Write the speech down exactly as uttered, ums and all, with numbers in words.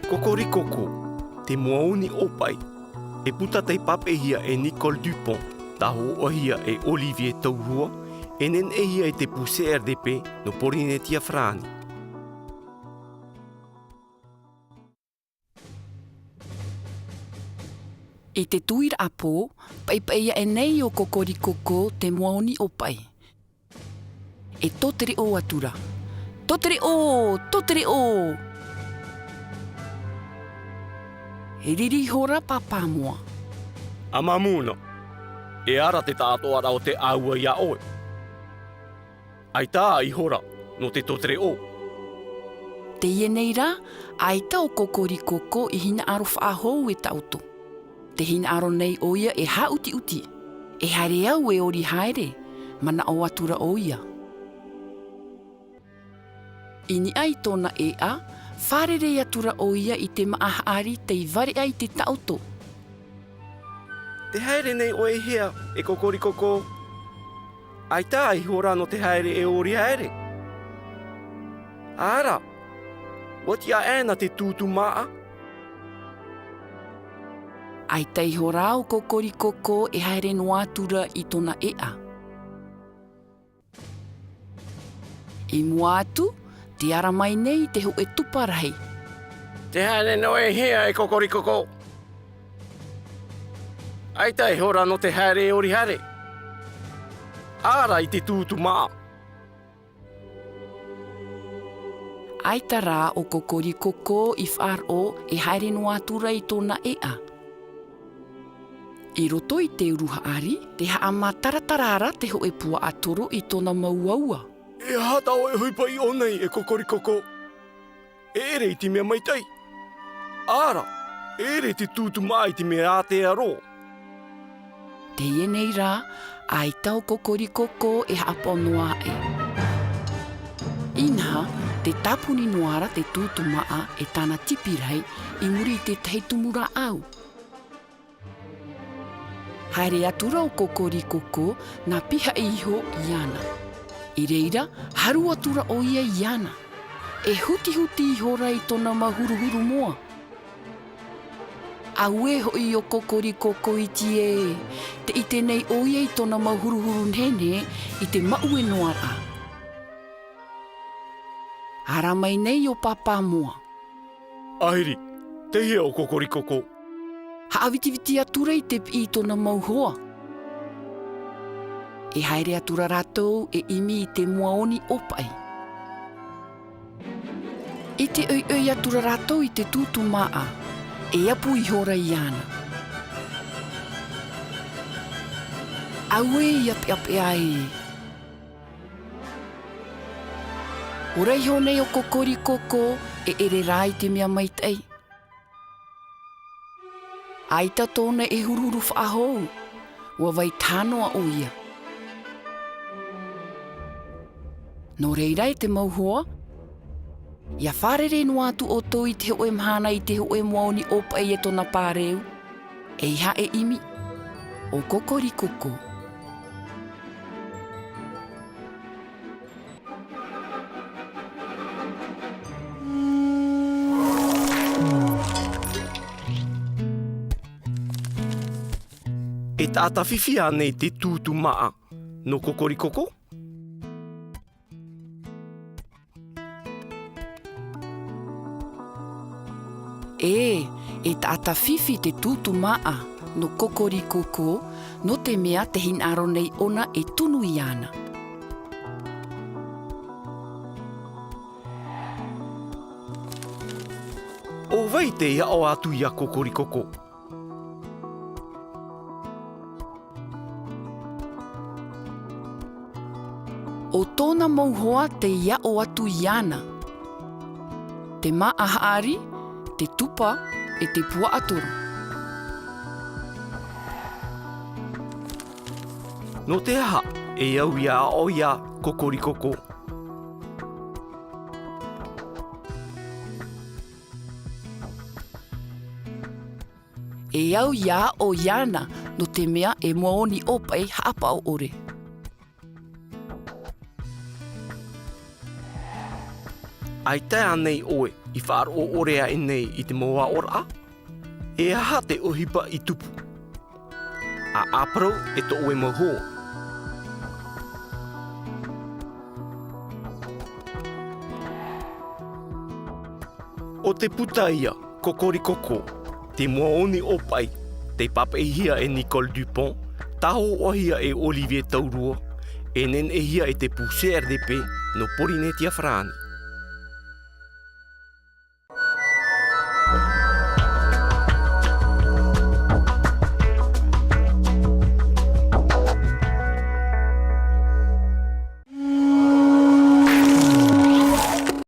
Kokorikoko, te moa oni ʻōpaʻi. E puta tei pāpaʻihia e Nicole Dupont, tāhōʻohia e Olivier Tauhua, e neneʻihia e te pū C R D P nō Pōrīnetia Farāni. I te tuiraʻa pō, paʻipaʻi aʻe nei ʻo Kokorikoko te moa oni ʻōpaʻi. E tōtereʻō atu ra. Tōtereʻō! Tōtereʻō! E riri ihora Pāpā Moa. ʻA māmū na. E ara te taʻatoʻaraʻa o te ʻāua iā ʻoe. ʻAita ihora nō te tōtereʻō. Teie nei rā, ʻaita ʻo Kokorikoko i hinaʻaro faʻahou e taʻoto. Tē hinaʻaro nei ʻoia e haʻutiʻuti. E haere au e ori haere, manaʻo atu ra ʻoia. I niʻa i tōna ʻēʻa, fārerei atu ra ʻoia i te māʻa haʻari tei vareʻa i te taʻoto. Tē haere nei ʻoe i hea, e Kokorikoko? ʻAita ihora nō te haere e ori haere. ʻA ara, ʻua tiʻa aʻena te tūtū māʻa. ʻAita ihora ʻo Kokorikoko e haere noa atu ra i tōna ʻēʻa. I mua atu, tē ara mai nei te hōʻē tupa rahi. Tē haere nei ʻoe i hea, e Kokorikoko? ʻAita ihora nō te haere e ori haere. ʻA ara i te tūtū māʻa. ʻAita rā ʻo Kokorikoko i faʻaroʻo e haere noa atu ra i tōna ʻēʻa. I roto i te uru haʻari, tē haʻamātaratara ra te hōʻē puaʻatoro i tōna mau uaua. E aha tā ʻoe e ʻohipa i ʻō nei, e Kokorikoko? E ʻere i te mea maitaʻi. ʻA ara, e ʻere te tūtū māʻa i te mea ātea roa. Teie nei rā, ʻaita ʻo Kokorikoko e haʻapaʻo noa aʻe. Inaha, tē tāpuni noa ra te tūtū māʻa e tāna tipi rahi i muri i te tahi tumu rāʻau. Haere atu ra ʻo Kokorikoko nā pihaʻi iho iāna. I reira, haru atu ra ʻoia iāna. E hutihuti ihora i tōna mau huruhuru moa. Auē hoʻi ʻo Kokorikoko iti ē, tē ʻite nei ʻoia i tōna mau huruhuru nehenehe i te maʻue noa ra. Ara mai nei ʻo Pāpā Moa. ʻĀhiri, tei hea ʻo Kokorikoko? Haʻavitiviti atu ra i te piʻi i tōna mau hoa. E haere atu ra rātou e ʻimi i te moa oni ʻōpaʻi. I te ʻoiʻoi atu ra rātou i te tūtū māʻa, e apu ihora iāna. Auē ia peʻapeʻa ē. ʻOre iho nei ʻo Kokorikoko e ʻere rā i te mea maitaʻi. ʻAita tōna e huruhuru faʻahou, ʻua vai taha noa ʻoia. Nō reira e te mau hoa, ʻia fārerei noa atu ʻoutou i te hōʻē mahana i te hōʻē moa oni ʻōpaʻi e tōna pāreu, ʻeiaha e ʻimi, ʻo Kokorikoko. E taʻata fifi ānei te tūtū māʻa nō Kokorikoko? ʻĒ, e taʻata fifi te tūtū māʻa nō Kokorikoko, nō te mea tē hinaʻaro nei ʻōna e tunu iāna. ʻO vai tei aʻo atu iā Kokorikoko? ʻO tōna mau hoa tei aʻo atu iāna. Te māʻa haʻari, te tupa, ʻe te puaʻatoro. Nō te aha e au ʻia aʻo iā Kokorikoko? E au ʻia aʻo iāna, nō te mea e moa oni ʻōpaʻi haʻapaʻo ʻore. ʻAita ānei ʻoe i faʻaroʻo ʻore aʻe nei i te mau aʻoraʻa? E aha te ʻohipa i tupu? ʻA ʻāparau e tō ʻoe mau hoa. ʻO te puta ia, Kokorikoko, te mua oni ʻōpaʻi, tei pāpaʻihia e Nicole Dupont, tāhōhoʻahia e Olivier Taurua, e neneʻihia e te pū C R D P nō Porinetia Farāni.